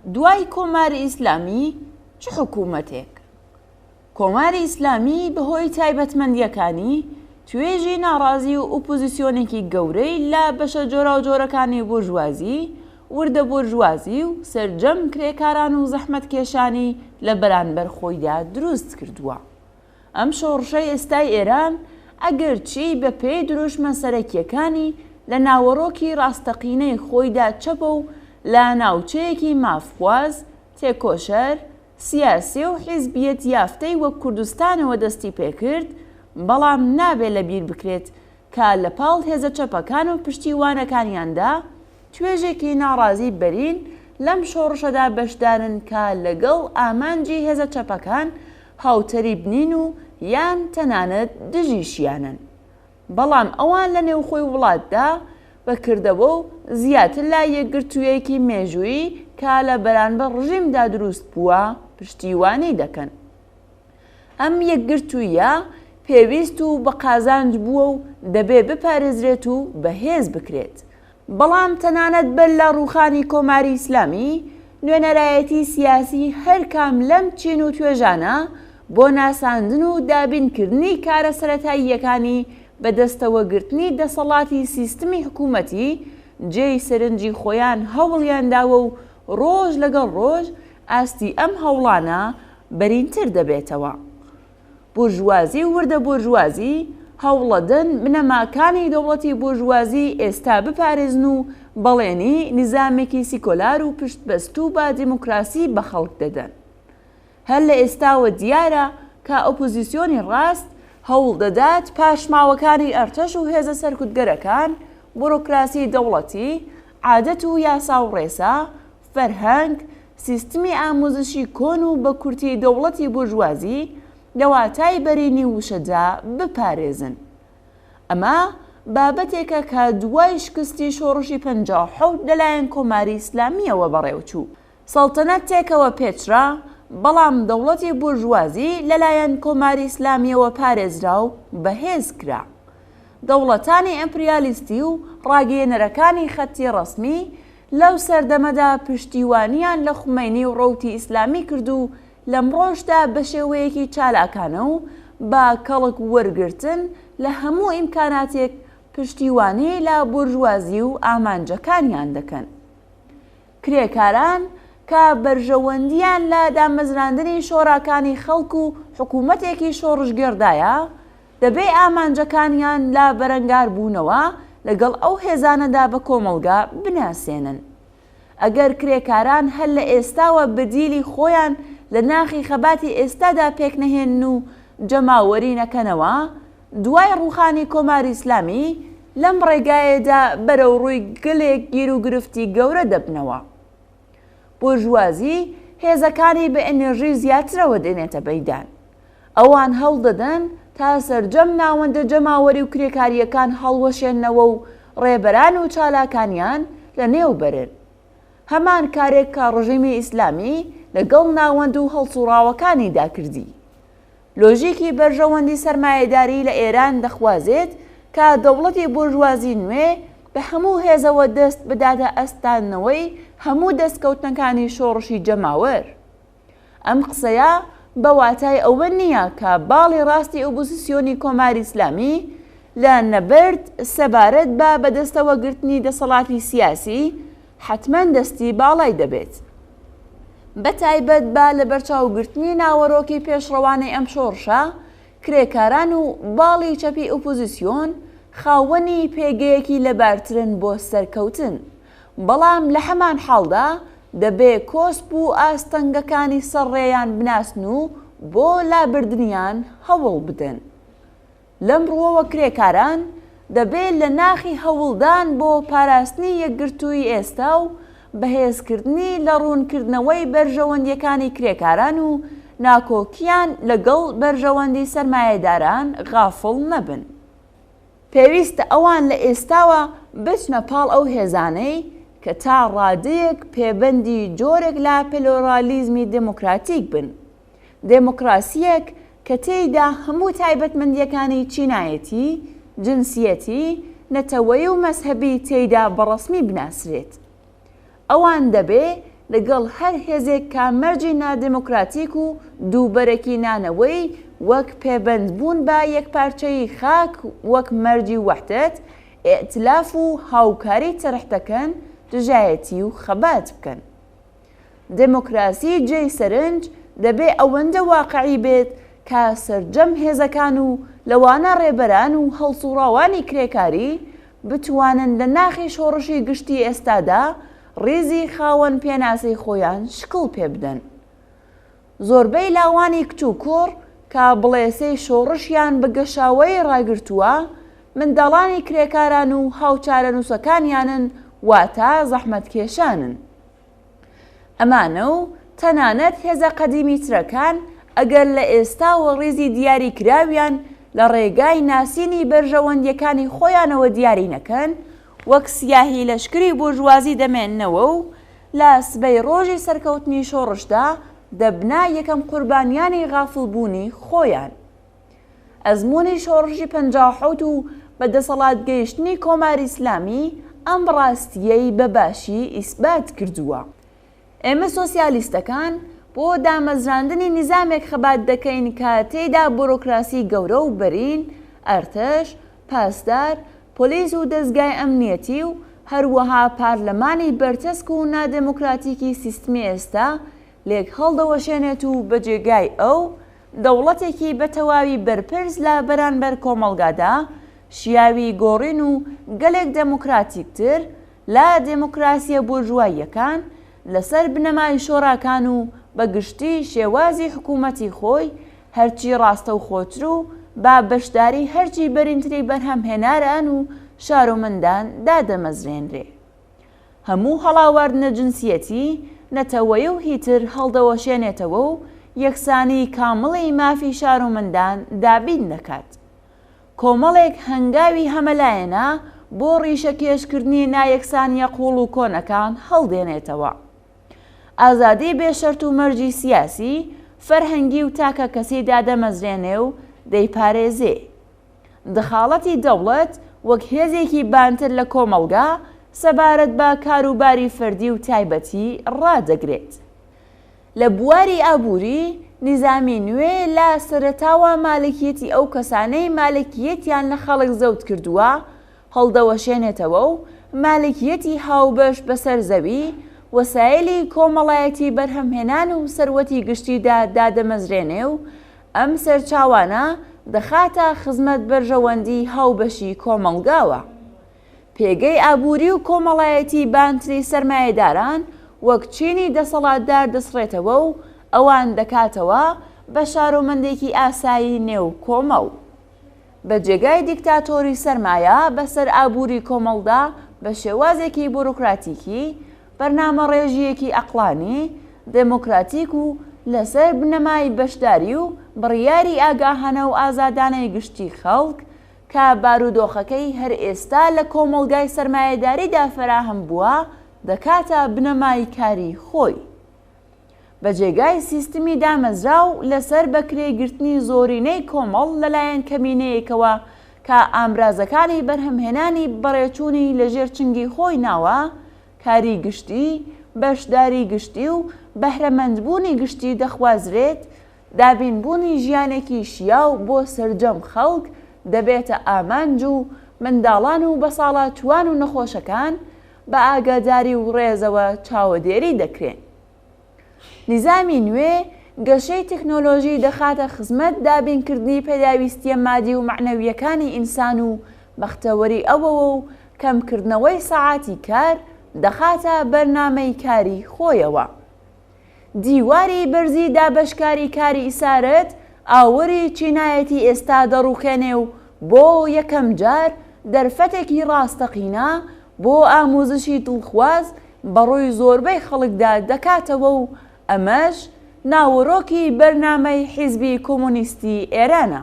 دوای کۆماری ئیسلامی چ حکوومەتێک؟ کۆماری ئیسلامی بە هۆی تایبەتمەندییەکانی، توێژی ناڕازی و ئوپوزیسیۆنێکی گەورەی لە بەشە جۆراوجۆرەکانی بورژوازی، وردە بورژوازی و سەرجەم کرێکاران و زەحمەتکێشانی لە بەرانبەر خۆیدا دروست کردووە. ئەم شۆڕشەی ئێستای ئێران ئەگەرچی بە پێی دروشمە سەرەکییەکانی لە ناوەڕۆکی ڕاستەقینەی خۆیدا چەپە و لە ناوچەیەکی مافخواز، تێکۆشەر، سیاسی و حیزبییەت یافتەی وەک کوردستانەوە دەستی پێکرد، بەڵام نابێ لە بیر بکرێت کە لە پاڵ هێزە چەپەکان و پشتیوانەکانیاندا توێژێکی ناڕازی بەرین لەم شۆڕشەدا بەشدارن کە لەگەڵ ئامانجی هێزە چەپەکان هاوتەریب نین و یان تەنانەت دژیشیانن. بەڵام ئەوان لە نێوخۆی وڵاتدا بە کردەوە و زیاتر لە یەکگرتوویەکی مێژوویی کە لە بەرانبەر ڕژیمدا دروست بووە پشتیوانی دەکەن. ئەم یەکگرتووییە پێویست و بە قازانج بووە و دەبێ بپارێزرێت و بەهێز بکرێت. بەڵام تەنانەت بەر لە ڕووخانی کۆماری ئیسلامی، نوێنەرایەتی سیاسی هەر کام لەم چین و توێژانە بۆ ناساندن و دابینکردنی کارە سەرەتاییەکانی بەدەستەوەگرتنی دەسەڵاتی سیستمی حکوومەتی جێی سەرنجی خۆیان هەوڵیان داوە و ڕۆژ لەگەڵ ڕۆژ ئاستی ئەم هەوڵانە بەرینتر دەبێتەوە. بورژوازی و وردە بورژوازی هەوڵەدەن بنەماکانی دەوڵەتی بورژوازی ئێستا بپارێزن و بەڵێنی نیزامێکی سیکۆلار و پشتبەستوو بە دیموکراسی بە خەڵک دەدەن. هەر لە ئێستاوە دیارە کە ئۆپۆزیسیۆنی ڕاست هەوڵدەدات پاشماوەکانی ئەرتەش و هێزە سەرکوتگەرەکان، بورۆکراسی دەوڵەتی، عادەت و یاسا و ڕێسا، فەرهەنگ، سیستمی ئاموزشی کۆن و بە کورتی دەوڵەتی بورژوازی لە واتای بەرینی وشەدا بپارێزن. ئەمە بابەتێکە کە دوای شکستی شۆڕشی 57 لەلایەن کۆماری ئیسلامییەوە بەڕێوچوو. سەڵتەنەت تێکەوە پێچرا، بەڵام دەوڵەتی بورژوازی لەلایەن کۆماری ئیسلامییەوە پارێزرا و بەهێز کرا. دەوڵەتانی ئەمپریالیستی و ڕاگەیەنەرەکانی خەتی ڕەسمی لەو سەردەمەدا پشتیوانیان لە خومەینی و ڕەوتی ئیسلامی کرد و لەمڕۆشدا بە شێوەیەکی چالاکانە و بە کەڵک وەرگرتن لە هەموو ئیمکاناتێک پشتیوانی لە بورژوازی و ئامانجەکانیان دەکەن. کرێکاران کە بەرژەوەندییان لە دامەزراندنی شۆراکانی خەڵک و حکوومەتێکی شۆڕشگێڕدایە، دەبێ ئامانجەکانیان لە بەرەنگاربوونەوە لەگەڵ ئەو هێزانەدا بە کۆمەڵگا بناسێنن. ئەگەر کرێکاران هەر لە ئێستاوە بەدیلی خۆیان لە ناخی خەباتی ئێستادا پێکنەهێنن و جەماوەری نەکەنەوە، دوای ڕووخانی کۆماری ئیسلامی لەم ڕێگایەدا بەرەوڕووی گەلێک گیروگرفتی گەورە دەبنەوە. بورژوازی هێزەکانی بە ئێنێرژی زیاترەوە دێنێتە مەیدان. ئەوان هەوڵ دەدەن تا سەرجەم ناوەندە جەماوەری و کرێکارییەکان هەڵوەشێننەوە و ڕێبەران و چالاکانیان لە نێو بەرن. هەمان کارێک کە ڕژیمی ئیسلامی لە گەڵ ناوەند و هەڵسوڕاوەکانیدا کردی. لۆژیکی بەرژەوەندی سەرمایەداری لە ئێران دەخوازێت کە دەوڵەتی بورژوازی نوێ بە هەموو هێزەوە دەست بداتە ئەستاندنەوەی هەموو دەستکەوتنەکانی شۆڕشی جەماوەر. ئەم قسەیە بە واتای ئەوە نییە کە باڵی ڕاستی ئۆپۆزیسیۆنی کۆماری ئیسلامی لە نەبەرد سەبارەت بە بەدەستەوەگرتنی دەسەڵاتی سیاسی حەتمەن دەستی باڵای دەبێت. بە تایبەت بە لەبەرچاوگرتنی ناوەرۆکی پێشڕەوانەی ئەم شۆڕشە، کرێکاران و باڵی چەپی ئۆپۆزیسیۆن خاوەنی پێگەیەکی لەبارترن بۆ سەرکەوتن. بەڵام لە هەمان حاڵدا دەبێ کۆسپ و ئاستەنگەکانی سەر ڕێیان بناسن و بۆ لابردنیان هەوڵ بدەن. لەم ڕووەوە کرێکاران دەبێ لە ناخی هەوڵدان بۆ پاراستنی یەکگرتوویی ئێستا و بەهێزکردنی لە ڕوونکردنەوەی بەرژەوەندییەکانی کرێکاران و ناکۆکییان لەگەڵ بەرژەوەندی سەرمایەداران غافڵ نەبن. پێویستە ئەوان لە ئێستاوە بچنە پاڵ ئەو هێزانەی کە تا ڕادەیەک پێبەندی جۆرێک لە پلۆرالیزمی دێموکراتیک بن، دێموکراسییەک کە تێیدا هەموو تایبەتمەندییەکانی چینایەتی، جنسییەتی، نەتەوەیی و مەزهەبی تێیدا بە ڕەسمی بناسرێت. ئەوان دەبێ. لەگەڵ هەر هێزێک کە مەرجی نادێموکراتیک و دووبەرەکی نانەوەی وەک پێبەندبوون بە یەکپارچەیی خاک وەک مەرجی وەحدەت، ئیئتلاف و هاوکاری تەرح دەکەن دژایەتی و خەبات بکەن. دێمۆکراسی جێی سەرنج دەبێ ئەوەندە واقعی بێت کە سەرجەم هێزەکان و لەوانە ڕێبەران و هەڵسووڕاوانی کرێکاری بتوانن لە ناخی شۆڕشی گشتی ئێستادا ڕیزی خاوەن پێناسەی خۆیان شکڵ پێ بدەن. زۆربەی لاوانی کچ و کوڕ کە بڵێسەی شۆڕشیان بە گەشاوەیی ڕاگرتووە، منداڵانی کرێکاران و هاوچارەنووسەکانیانن واتە زەحمەتکێشانن. ئەمانە و تەنانەت هێزە قەدیمیترەکان ئەگەر لە ئێستاوە ڕیزی دیاریکراویان لە ڕێگای ناسینی بەرژەوەندییەکانی خۆیانەوە دیاری نەکەن، وەک سیاهی لەشکری بۆرژوازی دەمێننەوە و لە سبەی ڕۆژی سەرکەوتنی شۆڕشدا دەبنە یەکەم قوربانیانی غافڵبوونی خۆیان. ئەزموونی شۆڕشی 57 و بە دەسەڵات گەیشتنی کۆماری ئیسلامی ئەم ڕاستییەی بە باشی ئیسبات کردووە. ئێمە سۆسیالیستەکان بۆ دامەزراندنی نیزامێک خەبات دەکەین کە تێیدا بۆرۆکراسی گەورە و بەرین، ئەرتەش، پاسدار، پۆلیس و دەزگای ئەمنیەتی و هەروەها پارلەمانی بەرتەسک و نادێموکراتیکی سیستمی ئێستا لێک هەڵدەوەشێنێت و بە جێگای ئەو، دەوڵەتێکی بە تەواوی بەرپرس لە بەرانبەر کۆمەڵگادا، شیاوی گۆڕین و گەلێک دێموکراتیکتر لە دێموکراسییە بورژواییەکان، لەسەر بنەمای شۆراکان و بە گشتی شێوازی حکوومەتی خۆی هەرچی ڕاستەوخۆتر و بە بەشداری هەرچی بەرینتری بەرهەمهێناران و شارۆمەندان دادەمەزرێنرێ. هەموو هەڵاواردنە جنسیەتی، نەتەوەیی و هیتر هەڵدەوەشێنێتەوە و یەکسانیی کامڵی مافی شارۆمەندان دابین دەکات. کۆمەڵێک هەنگاوی هەمەلایەنە بۆ ڕیشەکێشکردنی نایەکسانییە قووڵ و کۆنەکان هەڵدێنێتەوە. ئازادی بێ شەرت و مەرجی سیاسی، فەرهەنگی و تاکەکەسی دادەمەزرێنێ و دەیپارێزێ. دخاڵەتی دەوڵەت وەک هێزێکی بانتر لە کۆمەڵگا سەبارەت بە کاروباری فەردی و تایبەتی ڕادەگرێت. لە بواری ئابووری، نیزامی نوێ لە سەرەتاوە مالکیەتی ئەو کەسانەی مالکیەتیان لە خەڵک زەوت کردووە هەڵدەوەشێنێتەوە و مالکیەتی هاوبەش بەسەر زەوی، وەسایلی کۆمەڵایەتی بەرهەمهێنان و سەروەتی گشتیدا دادەمەزرێنێ و ئەم سەرچاوانە دەخاتە خزمەت بەرژەوەندی هاوبەشی کۆمەڵگاوە. پێگەی ئابووری و کۆمەڵایەتی بانتری سەرمایەداران وەک چینی دەسەڵاتدار دەسڕێتەوە و ئەوان دەکاتەوە بە شارۆمەندێکی ئاسایی نێو کۆمەڵ. بە جێگای دیکتاتۆری سەرمایە بەسەر ئابووری کۆمەڵدا بە شێوازێکی بۆرۆکراتیکی، بەرنامەڕێژییەکی ئەقڵانی، دێمۆکراتیک و لەسەر بنەمای بەشداری و بڕیاری ئاگاهانە و ئازادانەی گشتی خەڵک کە بارودۆخەکەی هەر ئێستا لە کۆمەڵگای سەرمایەداریدا فەراهەم بووە، دەکاتە بنەمای کاری خۆی. بە جێگای سیستمی دامەزراو لەسەر بەکرێگرتنی زۆرینەی کۆمەڵ لەلایەن کەمینەیەکەوە کە ئامرازەکانی بەرهەمهێنانی بەڕێچوونی لەژێر چنگی خۆی ناوە، کاری گشتی، بەشداری گشتی و بەهرەمەندبوونی گشتی دەخوازرێت، دابینبوونی ژیانێکی شیاو بۆ سەرجەم خەڵک دەبێتە ئامانج و منداڵان و بەساڵاچووان و نەخۆشەکان بە ئاگاداری و ڕێزەوە چاوەدێری دەکرێن. نیزامی نوێ گەشەی تەکنۆلۆژی دەخاتە خزمەت دابینکردنی پێداویستییە مادی و مەعنەوییەکانی ئینسان و بەختەوەری ئەوەوە و کەمکردنەوەی سەعاتی کار دەخاتە بەرنامەی کاری خۆیەوە. دیواری بەرزی دابەشکاری کاری ئیسارەت ئاوری چینایەتی ئێستا دەڕوخێنێ و بۆ یەکەم جار دەرفەتێکی ڕاستەقینە بۆ ئاموزشی دڵخواز بەڕووی زۆربەی خەڵکدا دەکاتەوە و ئەمەش ناوەرۆکی بەرنامەی حیزبی کۆمۆنیستی ئێرانە.